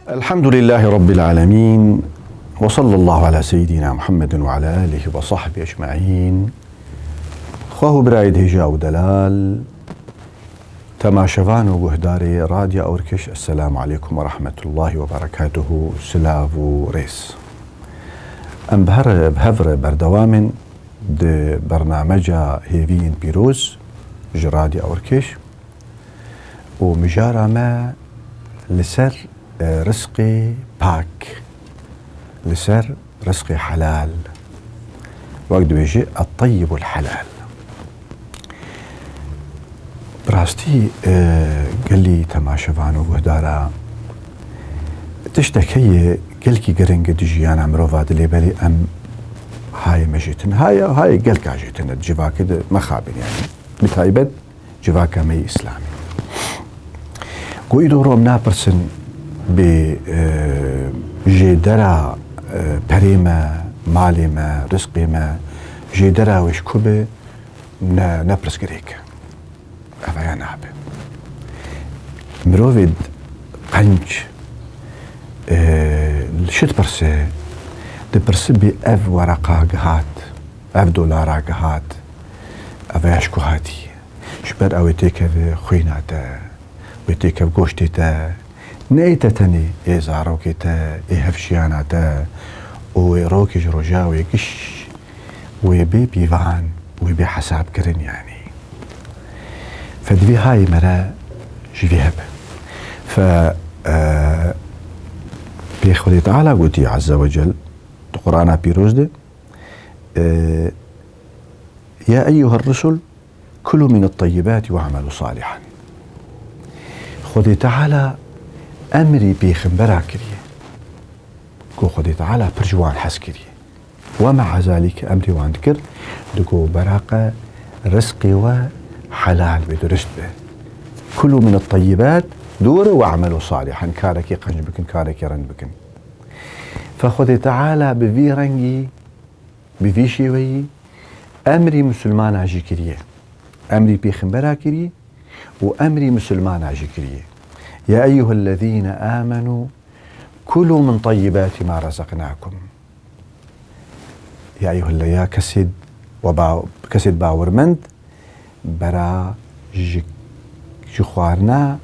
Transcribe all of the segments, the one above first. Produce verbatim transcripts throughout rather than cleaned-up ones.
Elhamdülillâhi Rabbil âlemîn. Ve sallallahu ala seyyidina Muhammedin ve ala âlihi ve sahbihi ecmaîn. Xweh û birayê hêja û delal, temaşevan û guhdarê Radya Ewrkeş, Esselamu aleykum ve rahmetullahi ve berekatuhu, silav û rêz. Em bi her, bi hev re berdewam in di bernameca Hêviyên Pîroz ji Radya Ewrkeş û mijara me li ser, e, rizqê pak, li ser rizqê helal. Wek dibêje, "Et-teyyibul helal." Bi rastî, e, gelî temaşevan û guhdara, tiştek heye gelkî giring e di jiyana mirova de, lê belê em hayê me jê tune, hayê, hayê gelka jê tune, di civakê de mexabin yani. Bi taybet civaka me yê Îslamî. Ku îro em napirsin bi, e, jêdera, e, perê me, malê me, rizqê me, jêdera wê ji ku be, ne, ne pirsgirêk e. Ev ya nabe. Mirovê qenc, e, li çi dipirse, dipirse bi ev wereqa gihat, ev dolara gihat, ev ya ji ku hatî. Ji ber ew ê têkeve xwîna te, wê têkev goştê te, ne ê te tenê, ê zarokê te, ê hevşiyana te û ê rokê ji roja wê giş wê bê pîvan, wê bê hesabkirin yanî. Fe divê hayê me re ji vê hebe. Fe, e, pê Xwedê Teala gotî Azze ve Cel di Qur'ana Pîroz de, e, "Ya eyyuher rusul, kulu min et-teyyibati ve'melu salihan." Xwedê Teala emrî pêxembera kiriye. Ku Xwedê Teala pir ji wan hez kiriye. Ve me'a zalîk emrê wan dikir, digo, "Beraqe rizqê we helal be, durist be. Kulu min et-teyyibat, dûr, ve'melu salihan, karekî qenc bikin, karekî rind bikin." Fe Xwedê Teala bi vî rengî, bi vî şêweyî emrî misilmana jî kiriye. Emrî pêxembera kiriye û emrî misilmana jî kiriye. "Ya eyyuhellezîne âmenû, kulu min teyyibati ma razaknakum." Ya eyyuhelle, ya kesê we ba-, kesê bawirmend, bera ji, ji xwarina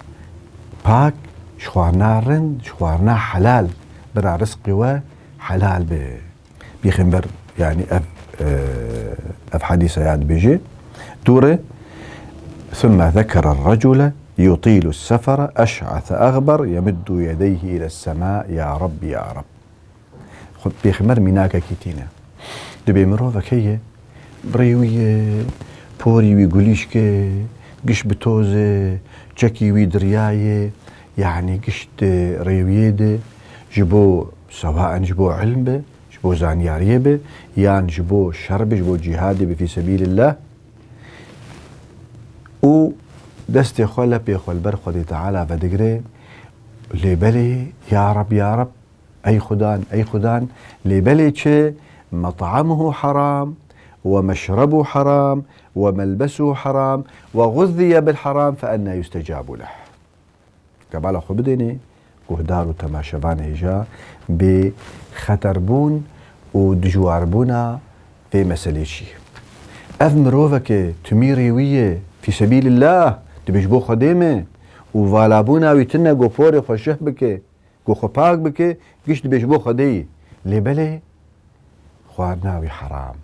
pak, ji xwarina rind, ji xwarina helal, bera rizqê we helal be. Pêxember, yanî ev, e, ev hedîsa ya dibêje. Dûre, "Thumme zekere recule yutilu sefere eş'ase eğber yemuddu yedeyhi ile sema, ya Reb, ya Reb." Xwe pêxember mînakekî tîne. Dibê mirovek heye, rê wî ye, porî wî gulîşk e, giş bi toz e, çekî wî diryaye, yanî giş di rêwiyê de ji bo, sewaen ji bo ilm be, ji bo zanyariyê be, yan ji bo şer be, ji bo cîhadê be fî sebîlillah. Û destê xwe, lepê xwe li ber Xwedê Teala vedigire, lê belê, ya Reb, ya Reb, ey Xudan, ey Xudan, lê belê çi? "Met'amuhu haram, ve meşrebu haram, ve melbesu haram, ve guzziye bil haram, fe enna yustecabu leh." Ka bala xwe bidênê, guhdar û temaşevanê hêja, bê xeterbûn û dijwarbûna vê meselê çi ye? Ev miroveke timî rêwî ye, fî sebîlillah, dibê ji bo Xwedê me û valabûna wî tune ku porê xwe şeh bike, ku xwe pak bike, giş dibê ji bo Xwedê ye. Lê belê, xwarina wî heram.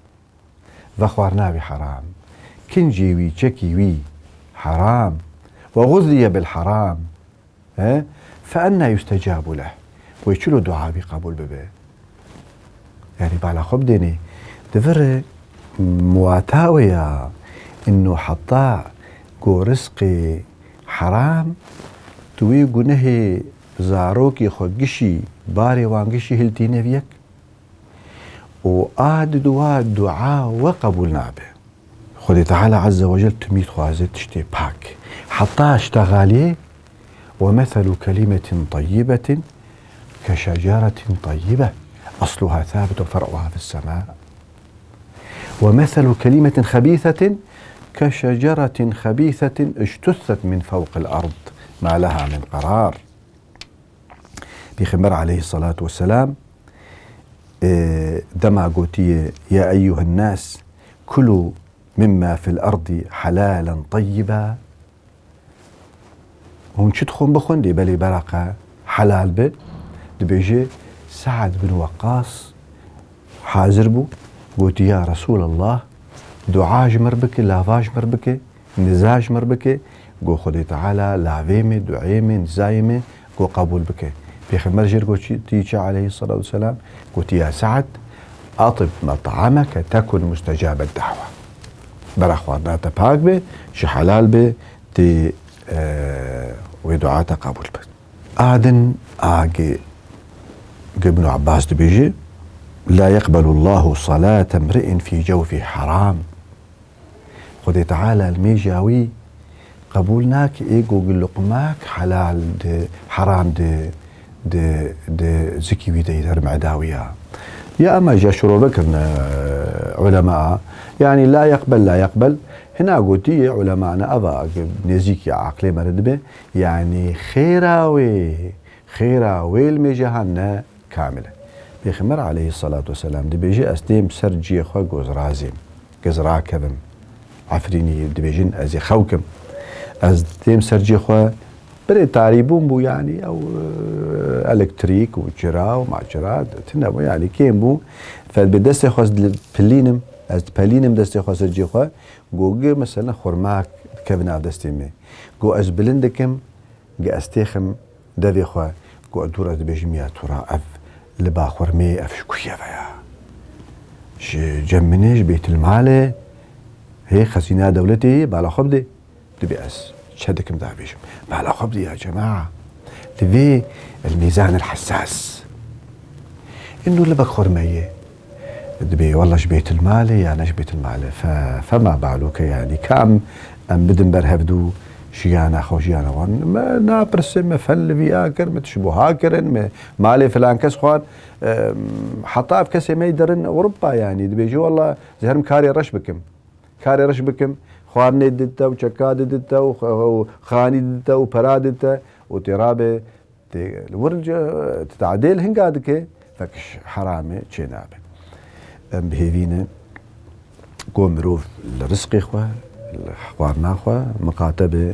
Vexwarina wî heram. Kincê wî, çekî wî heram. Ve guzziye bil heram. He? Fe enna yustecabu leh. Wê çilo dua wî qebûl bibe? Yanî bala xwe bidênê. Di vir muwata wê ya, inno heta ku rizqê heram, tu wê gunehê zarokê xwe gişî, barê wan gişî hiltîne viyek. Û a di dua dua we qebûl nabe. Xwedê Teala Azze ve Cel timî dixwaze tiştê pak. Heta ştexalê, "Ve meselu kelimetin teyyibetin ke şeceretin teyyibe, asluha sabit ve fer'uha fis sema. Ve meselu kelimetin xebîsetin ke şeceretin xebîsetin ijtuthet min fewqil ard ma leha min qerar." Pêxember aleyhissalatu vesselam, e, dema gotiye, "Ya eyyuhen nas, kulu mimma fil ardi halalen tayyiba." Hûn çi dixwin bixwin, dê belê beraqa helal be. Dibêje, Se'd bin Weqqas hazir bû, gotî, "Ya Resûlallah, dua ji mir bike, lava ji mir bike, niza ji mir bike." Got, "Xwedê Teala lavê me, duayê me, nizayê me, got, qebûl bike." Pêxember jê re gotî çi aleyhissalatu vesselam? Gotî, "Ya Se'd, atib met'ameke tekun mustecabed da'we." Bera xwarina te pak be, ji helal be, tê, e, wê dua te qebûl be. A din a gi, gi Ibn Abbas dibêje, "La yeqbelu Allahu salate mri'in fî cewfî heram." Xwedê Teala li mêja wî qebûl nake ê ku gi luqmak helal di, heram di, di, di zikî wî de yî der meda wî ya. Ya ema ji şirove kirine, e, ulema. Yanî la yeqbel, la yeqbel. Hina gotî yê ulemane eva nêzîkî aqlê me re dibe. Yanî xêra wê, xêra wê li mêje han ne kamil e. Pêxember aleyhissalatu vesselam dibêje, "Ez têm ser cihê xwe, goz razêm." Giz rakevim. Efrînî dibêjin, ez ê xew kim. Ez têm ser cihê xwe, birê tarîbûn bû, yanî ew, e, elektrîk û çira û maçira tune bû, yanî kêm bû. Fed bi destê xwe ez dipilînim, ez dipelînim destê xwe ser cihê xwe, go gi, mesela, xurmak dikeve nav destê me. Go ez bilind dikim, gi ez têxim devê xwe, go dûr ez dibêjim, "Ya tura ev liba xurmê, ev ji ku ye ve ya? Ji cem min e, ji bêtilmal e, hê xezîna dewletê ye, bala xwe bidê." Dibê ez çi dikim da bêjim? Bala xwe bidê ya cema. Li vê el mîzan el hessas. Inu libek xurme ye. Dibê, "Walla ji bêtilmalê ya ne ji bêtilmalê. Fe, fema baluke, yanî ka em, em bidin ber hevdû jiyana xwe, jiyana wan. Me napirse, me fen li vî a kir, me tişt bo ha kirin, me malê filan kes xwar, em, heta ev kesê me yî derin Ewropa, yanî." Dibêje, "Walla ez herim karê reş bikim. Karê reş bikim, xwarinê didite û çeka didite û xe-, û xanî didite û pera didite û tê rabe." Tê, li wir ce, tadê li hinga dike, vek ji heramê çê nabe. Em bi hêvî ne ku mirov li rizqê xwe, li xwarina xwe miqate be.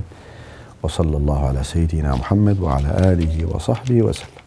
Ve sallallahu ala seyyidina Muhammed ve ala alihi ve sahbihi ve sellem.